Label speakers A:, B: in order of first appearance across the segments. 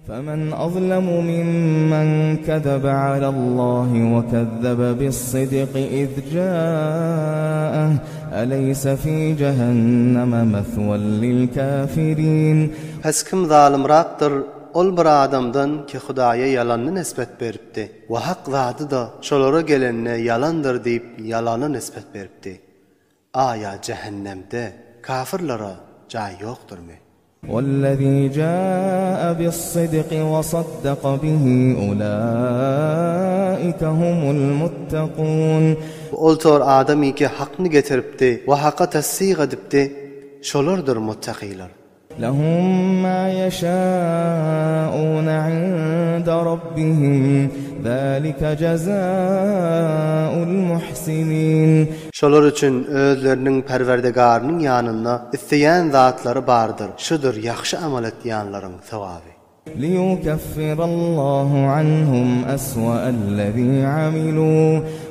A: Femen azlemu mimmen kezebe alallahi we kezzebe bis-sidqi iz ja'eh, eleýse fi jehenneme meswen lil-kafirin.
B: Pes kim zalymrakdyr ol bir adamdan ki Hudaýa ýalanyny nisbet beripdi we hak zady-da şolara gelende ýalandyr diýip ýalana nisbet beripdi. Aýa jähennemde kafyrlara jaý ýokdurmy?
A: Wellezî jâe bis-sidqi we saddaka bihi ulâike humul muttakûn.
B: Ol tor adam ki hakny getiripdi we haka tassyk edipdi, şolardyr muttakylar.
A: Lehum mâ yeşâûne inde rabbihim, zâlike jezâul muhsinîn.
B: Şolar üçin özleriniň Perwerdigarynyň ýanynda isleýän zatlary bardyr, şudur ýagşy amal etýänleriň sogaby.
A: Liýukeffirallahu anhum eswe'ellezî amilû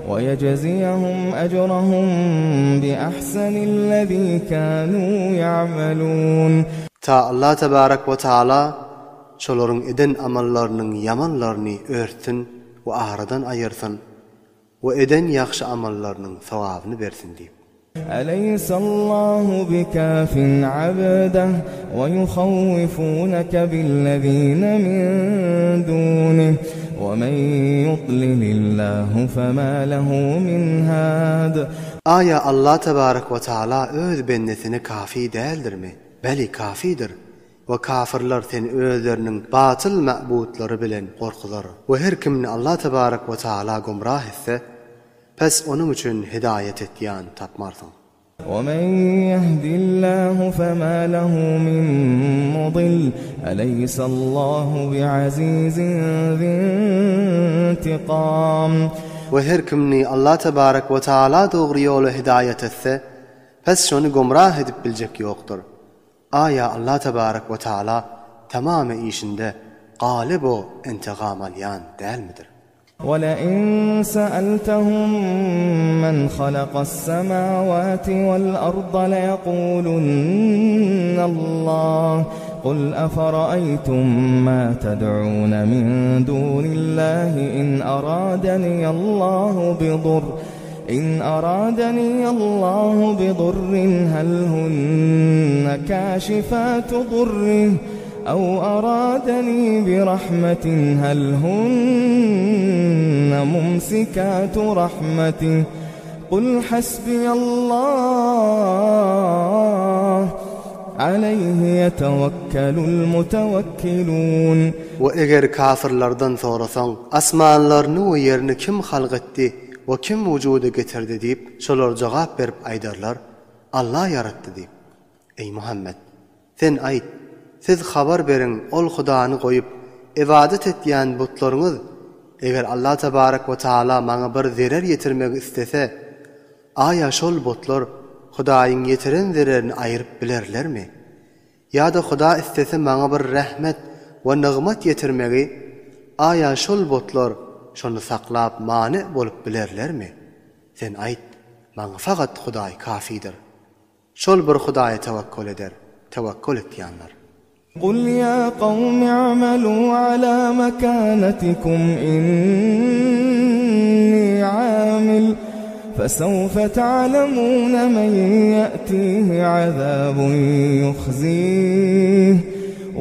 A: weýejziyehum ejrahum biahsenillezî kânû ýa'melûn.
B: Ta Allah tebarek we taala şolaryň eden amallarynyň ýamanlaryny örtsün we aradan aýyrsyn. We eden ýagşy amallarynyň sogabyny bersin diýip.
A: Eleýsallahu bikafin abdeh we ýuhawwifuneke billezine min dunih we men ýudlilillahu fema lehu min had.
B: Aýa Allah tebarek we taala öz bendesine kafi däldirmi? Beli kafidir. We kafyrlar seni özleriniň batyl ma'butlary bilen gorkuzar. We her kimni Allah tebarek we taala gomrah etse, pes onuň üçin hidaýat etýän tapmarsyň.
A: Wemen ýehdillahu fema lehu min mudil, eleýsallahu bi'azizin zintiqam.
B: We her kimni Allah tebarek we taala dogry ýola hidaýat etse, pes şony gomrah edip biljek ýokdur. Aýa Allah tebarek we taala tamamy işinde galyb o intigam alýan dälmidir?
A: Welein seeltehum men halakas-semawati wal-arda leýekulunallah Kul efereýtum ma ted'une min dunillahi in aradeniyallahu bidur In aradeniyallahu bidurrin hel hunne kâşifâtu durrih ew aradeni birahmetin hel hunne mumsikâtu rahmetih Kul hasbiyallah aleyhi yetewekkelul mutewekkiluun.
B: We eger kafyrlardan sorasaň, Asmanlaryny we ýerini kim halk etdi? We kim wujuda getirdi diýip, şolar jogap berip aýdarlar, Allah ýaratdy diýip. Eý, Muhammet! Sen aýt, Siz habar beriň, ol Hudany goýup, ybadat etýän butlaryňyz, eger Allah tebarek we taala maňa bir zerer ýetirmegi islese, aýa şol butlar Hudaýyň ýetiren zererini aýryp bilerlermi? Ýa-da Huda islese maňa bir rehmet we nygmat ýetirmegi, aýa şol butlar şony saklap many bolup bilerlermi? Sen aýt, Maňa fakat Hudaý kafidir. Şol bir Hudaýa tewekkul eder, tewekkul etýänler.
A: Kul ýa kawmi i'melû alâ mekânetikum innî âmil. Fesewfe ta'lemûne men ye'tîhi azâbun yuhzîh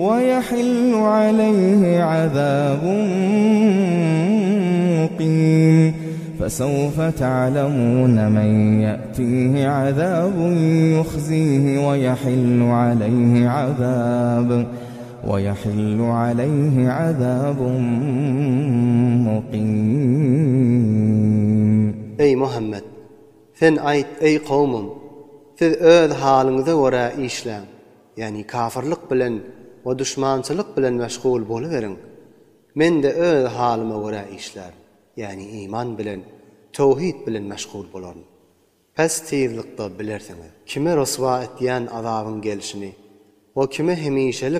A: we yehillu aleyhi azâbun mukîm. Fesewfe ta'lemûne men ye'tîhi azâbun yuhzîhi we yehillu aleyhi azâb we yehillu aleyhi azâbun mukîm.
B: Eý, Muhammet! Sen aýt, Eý, kowmum! Siz öz halyňyza görä işläň, ýagny kafyrlyk bilen we duşmançylyk bilen meşgul boluberiň. Men-de öz halyma görä işlärin, ýagny iman bilen, töwhid bilen meşgul bolaryn. Pes tizlikde bilersiňiz, kime ryswa etýän azabyň gelşini we kime hemişelik.